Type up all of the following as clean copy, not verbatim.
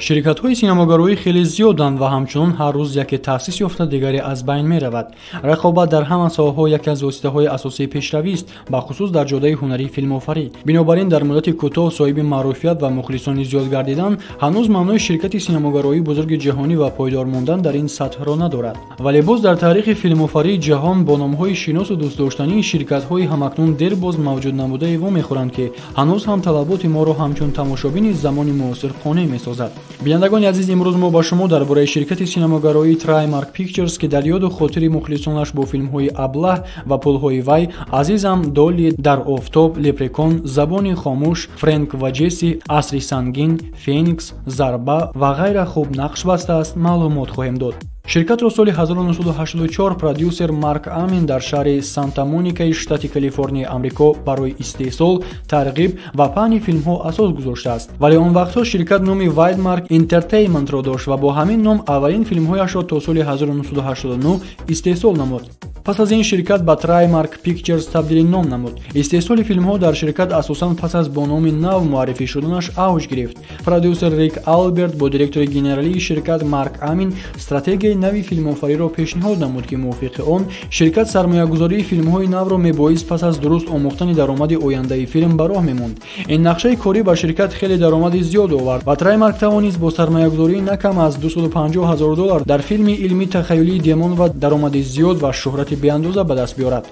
Ширкатҳои синамогароӣ хеле зиёданд ва ҳамчунон ҳар рӯз яке таъсис ёфта, дигаре аз байн меравад. Рақобат дар ҳама соҳаҳо яке аз воситаҳои асосии пешравист, бахусус дар ҷодаи ҳунарии филмофарӣ. Бинобар ин дар муддати кӯтоҳ соҳиби маъруфият ва мухлисони зиёд гардидан ҳанӯз маънои ширкати синамогароии бузурги ҷаҳонӣ ва пойдор мондан дар ин сатҳро надорад. Вале боз дар таърихи филмофарии ҷаҳон бо номҳои шиносу дӯстдоштании ширкатҳои ҳамакнун дербоз мавҷуд намудаи вомехӯранд, ки ҳанӯз ҳам талаботи моро ҳамчун тамошобини замони муосир қонеъ месозад. Бинандагони азиз, имрӯз мо ба шумо дар бораи ширкати синамогароии Trimark Pictures, ки дар ёду хотири мухлисонаш бо филмҳои Аблаҳ ва пулҳои вай, Азизам, Долли, Дар офтоб, Лепрекон, Забони хомӯш, Френк ва Ҷесси, Асри сангин, Феникс, Зарба ва ғайра хуб нақш бастааст, маълумот хоҳем дод. Ширкатро соли 1984 продюсер Марк Амин дар шаҳри Санта-Моникаи штати Калифорнияи Амрико барои истеҳсол, тарғиб ва паҳни филмҳо асос гузоштааст. Вале он вақтҳо ширкат номи Wildmark Entertainment-ро дошт ва бо ҳамин ном аввалин филмҳояшро то соли 1989 истеҳсол намуд. Пас аз ин ширкат ба Trimark Pictures табдили ном намуд. Истеҳсоли филмҳо дар ширкат асосан пас аз бо номи нав муаррифӣ шуданаш авҷ гирифт. Продюсер Рик Алберт бо директори генералии ширкат Марк Амин стратегияи нави филмофариро пешниҳод намуд, ки мувофиқи он ширкат сармоягузории филмҳои навро мебоист пас аз дуруст омӯхтани даромади ояндаи филм ба роҳ мемонд. Ин нақшаи корӣ ба ширкат хеле даромади зиёд овард ва Trimark тавонист бо сармоягузории на кам аз 250 000 доллар дар филми илмӣ тахаюлии Демон ва даромади зиёд ва шӯҳрати беандоза ба даст биёрад.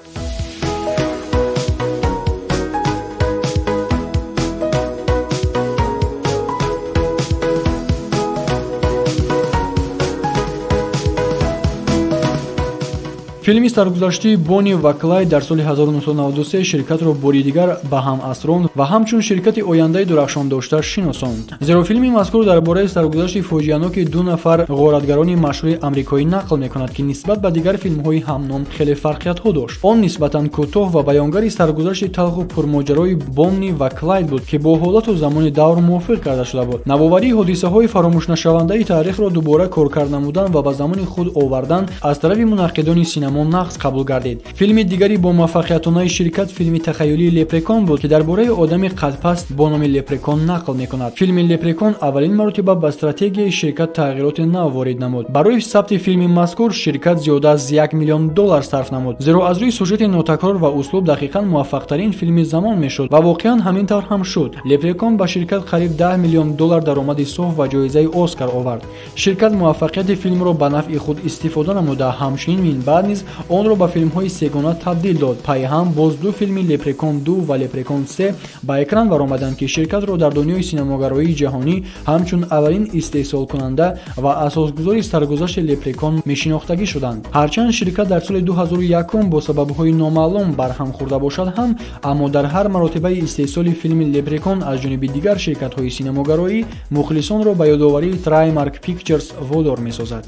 Филми саргузаштии Бонни ва Клайд дар соли 1993 ширкатро бори дигар ба ҳамасрон ва ҳамчун ширкати ояндаи дурахшон дошта шиносонд. Зеро филми мазкур дар бораи саргузашти фоҷианоки ду нафар ғоратгарони машҳури амрикоӣ нақл мекунад, ки нисбат ба дигар филмҳои ҳамном хеле фарқиятҳо дошт. Он нисбатан кӯтоҳ ва баёнгари саргузашти талху пурмоҷарои Бонни ва Клайд буд, ки бо ҳолату замони давр мувофиқ карда шуда буд. Навоварии ҳодисаҳои фаромӯшнашавандаи таърихро дубора коркард намудан ва ба замони худ овардан аз тарафи мунаққидони синамо нақс қабул гардид. Филми дигари бо муваффақиятонаи ширкат филми тахаюлии Лепрекон буд, ки дар бораи одами қадпаст бо номи Лепрекон нақл мекунад. Филми Лепрекон аввалин маротиба ба стратегияи ширкат тағйироти нав ворид намуд. Барои сабти филми мазкур ширкат зиёда аз 1 миллион доллар сарф намуд, зеро аз рӯи сюжети нотакрор ва услуб дақиқан муваффақтарин филми замон мешуд ва воқеан ҳамин тавр ҳам шуд. Лепрекон ба ширкат қариб 10 миллион доллар даромади соф ва ҷоизаи Оскар овард. Ширкат муваффақияти филмро ба нафъи худ истифода намуда, ҳамчунин минбаъд низ онро ба филмҳои сегона табдил дод. Пайҳам боз ду филми Лепрекон 2 ва Лепрекон 3 ба экран баромаданд, ки ширкатро дар дунёи синамогароии ҷаҳонӣ ҳамчун аввалин истеҳсолкунанда ва асосгузори саргузашти Лепрекон мешинохтагӣ шуданд. Ҳарчанд ширкат дар соли 2001 бо сабабҳои номаълум барҳам хӯрда бошад ҳам, аммо дар ҳар маротибаи истеҳсоли филми Лепрекон аз ҷониби дигар ширкатҳои синамогароӣ мухлисонро ба ёдоварии Trimark Pictures водор месозад.